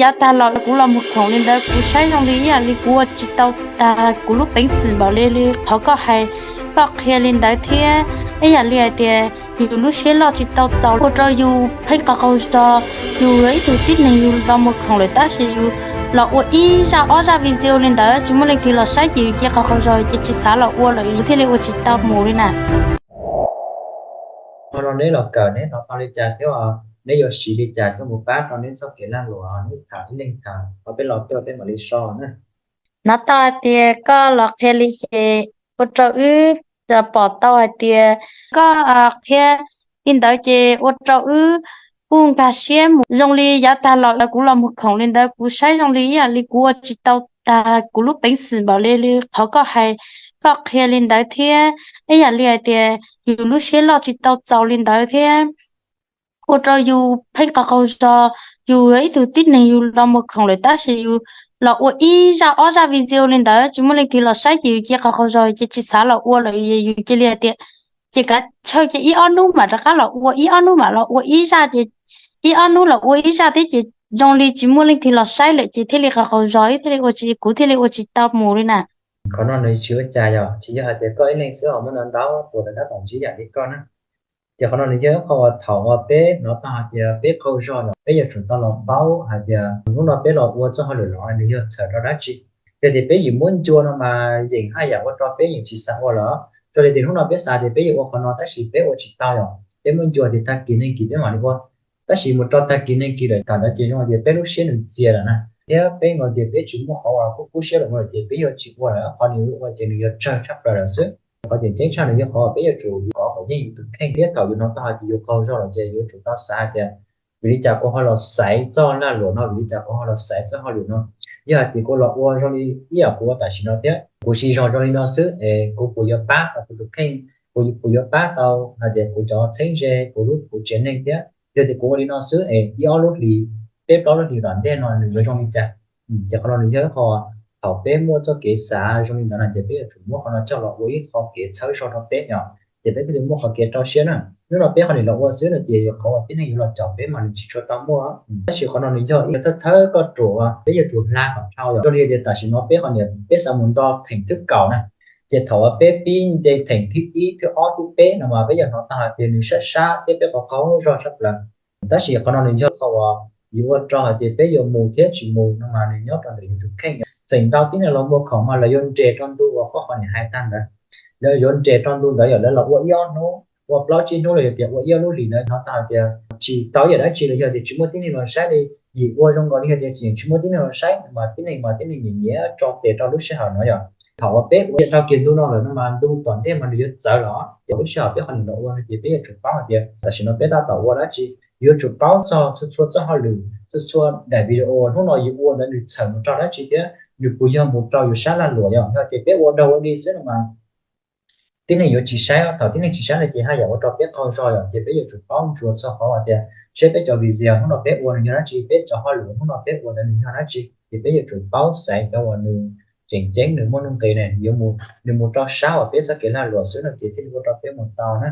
yav tag los kuv los mus khoom li ntawd kuv saib zoo li ib yam li kuv ua tsis tau tag kuv lub peev xwm npaum li li qhov koj hais, koj qhia li ntawd thiab ib yam li hais tias yus lub siab loj tsis tau txaus ua rau yus pheej qaug qaug zog. Yus ib tug tib neeg yus los mus khoom lawm tab sis yus los ua ib zaj ob zaj video li ntawd tsis muaj leej twg los saib ces yus cia qaug qaug zog ces tsis xav los ua lawm yus thiaj li ua tsis tau mus li na. Qhov no neb los kawm neb hnov tau li cas thiab neb yuav siv li cas coj mus pab rau neb txoj kev lag luam, neb tham ib leeg tham tau peb los tuaj peb mam li so na. Hnov tau hais tias koj los qhia li ces ua rau wb pom tau hais tias koj qhia li ntawd ces ua rau wb kuj nkag siab mus. Zoo li yav tag los kuv los mus khoom li ntawd kuv saib zoo li ib yam li kuv ua tsis tau tag kuv lub peev xwm npaum li li qhov koj hais, koj qhia li ntawd thiab ib yam li hais tias yus lub siab loj tsis tau txaus li ntawd thiab ua rau yus pheej qaug qaug zog. Yus ib tug tib neeg yus los mus khoom lawm tab sis yus los ua ib zaj ob zaj video li ntawd tsis muaj leej twg los saib ces yus cia qaug qaug zog ces tsis xav los ua lawm yus cia li hais tias ces kav tsij ces ib ob hnub mam rov qab los ua, ib ob hnub mam los ua ib zaj ces ib ob hnub los ua ib zaj thiab ces zoo li tsis muaj leej twg los saib lawm ces thiaj li qaug qaug zog thiaj li ua tsis, kuv thiaj li ua tsis tau mus li na. Qhov no nws tsis ua cas yog tsis yog hais tias koj ib leeg xwb, ho muaj ntau ntau tus lawv tab tom ntsib yam li koj na. Ces qhov no nws yog ib qho uas thaum uas peb hnov tau hais tias peb qaug zog los peb yuav tsum tau los paub hais tias hnub no peb los ua txoj hauj lwm los nws yog txhawm rau dab tsi. Yog tias peb yeej muab ncua no mas yeej haj yam ua rau peb yeej tsis xav ua lawm. Raws li tias hnub no peb xav tias peb yuav ua qhov no tab sis peb ua tsis tau yom, peb muab ncua tias tag kis neeg kis peb mam li ua. Tab sis mus rau tag kis neeg kis lawm thaum ntawd ces zoo tias peb lub siab nws txias lawm na, thiab peb nkaus tias peb tsis muaj qhov uas kub kub siab lawm no ces peb yuav tsis ua lawm, qhov nws ua ces nws yuav tsawg tshaj plaws lawm xwb. Qhov tseem ceeb tshaj nws yog qhov peb yuav tsum yuav kov kom yeej yus tus kheej thiab thaum yus hnov tau hais tias yus qaug zog lawm ces yuav tsum tau xav hais tias vim li cas kuv ho los xaiv txoj lag luam no, vim li cas kuv ho los xaiv txoj hauj lwm no. Yog hais tias kuv los ua zoo li ib yam kuv ua tam sim no thiab kuv siv zog zoo li no xwb es kuv puas yuav pab tau kuv tus kheej, kuv puas yuav pab tau hais tias kuv cov txheeb ze, kuv lub, kuv tsev neeg thiab. Yog tias kuv ua li no xwb es ib ob lub hlis, peb plaub lub hlis tom ntej no nws yuav zoo li cas. Ces qhov no nws yog ib qho thaum peb muaj txoj kev xav zoo li ntawd no ces peb yuav tsum muab qhov no coj los ua ib qho kev txhawb zog rau peb yom, ces peb thiaj li muaj qhov kev rau siab na. Hnub no peb qhov nim los ua xwb no ces qhov uas tib neeg yuav los caum peb mas nws tsis tshua tau muaj. Tab sis qhov no nws yog ib thawj thawj koj ruam uas peb yuav tsum hla kom dhau yom. Zoo li tias tam sim no peb qhov nim peb xav mus nto theem thib kaum na, ces thaum uas peb pib nce theem thib ib thib ob thib peb no mas peb yuav hnov tau hais tias nws sab sab thiab peb qaug qaug zog tshaj plaws. Tab sis qhov no nws yog qhov uas yus ua rau hais tias peb yuav mus thiab tsis mus no mas nws nyob rau ntawm yus tus kheej. Feem ntau tib neeg los muag khoom mas lawv yuav nres rau ntu uas koj qhov nim hais tag ntawd. Lawv yuav nres rau ntu ntawd yom, lawv los ua ib ob hnub, ua plaub tsib hnub los yog tias ua ib ob lub hlis ntawd hnov tau hais tias tsis tau ib yam dab tsi los yog tias tsis muaj tib neeg los saib li, yim ua zoo nkaus li yog tias tsis muaj tib neeg los saib mas tib neeg mas tib neeg nyiam nyiam tso tes rau lub sij hawm no yom. Thaum uas peb ua dhau kiag ntu no lawm no mas ntu tom ntej mas nws yuav txawv los ces lub sij hawm peb qhov nim los ua no ces peb yuav tsum paub hais tias tam sim no peb tab tom ua dab tsi, yuav tsum paub txog txhua txhua txoj hauj lwm, txhua txhua daim video hnub no yus ua ntawd nws txhawm mus rau dab tsi thiab nws puas yog mus rau yus sab lag luam yom. Yog tias peb ua dog ua dig xwb no mas tib neeg yuav tsis saib, thaum tib neeg tsis saib no ces haj yam ua rau peb qaug zog yom. Ces peb yuav tsum paub ntsuas txog qhov hais tias seb peb cov video hnub no peb ua nws yog dab tsi, peb cov hauj lwm hnub no peb ua ntawd nws yog dab tsi. Ces peb yuav tsum paub xaiv cov uas nws tseem ceeb, nws muaj nuj nqis ne, yuav mus, nws mus rau sab uas peb txoj kev lag luam xwb no ces thiaj li ua rau peb mus tau na.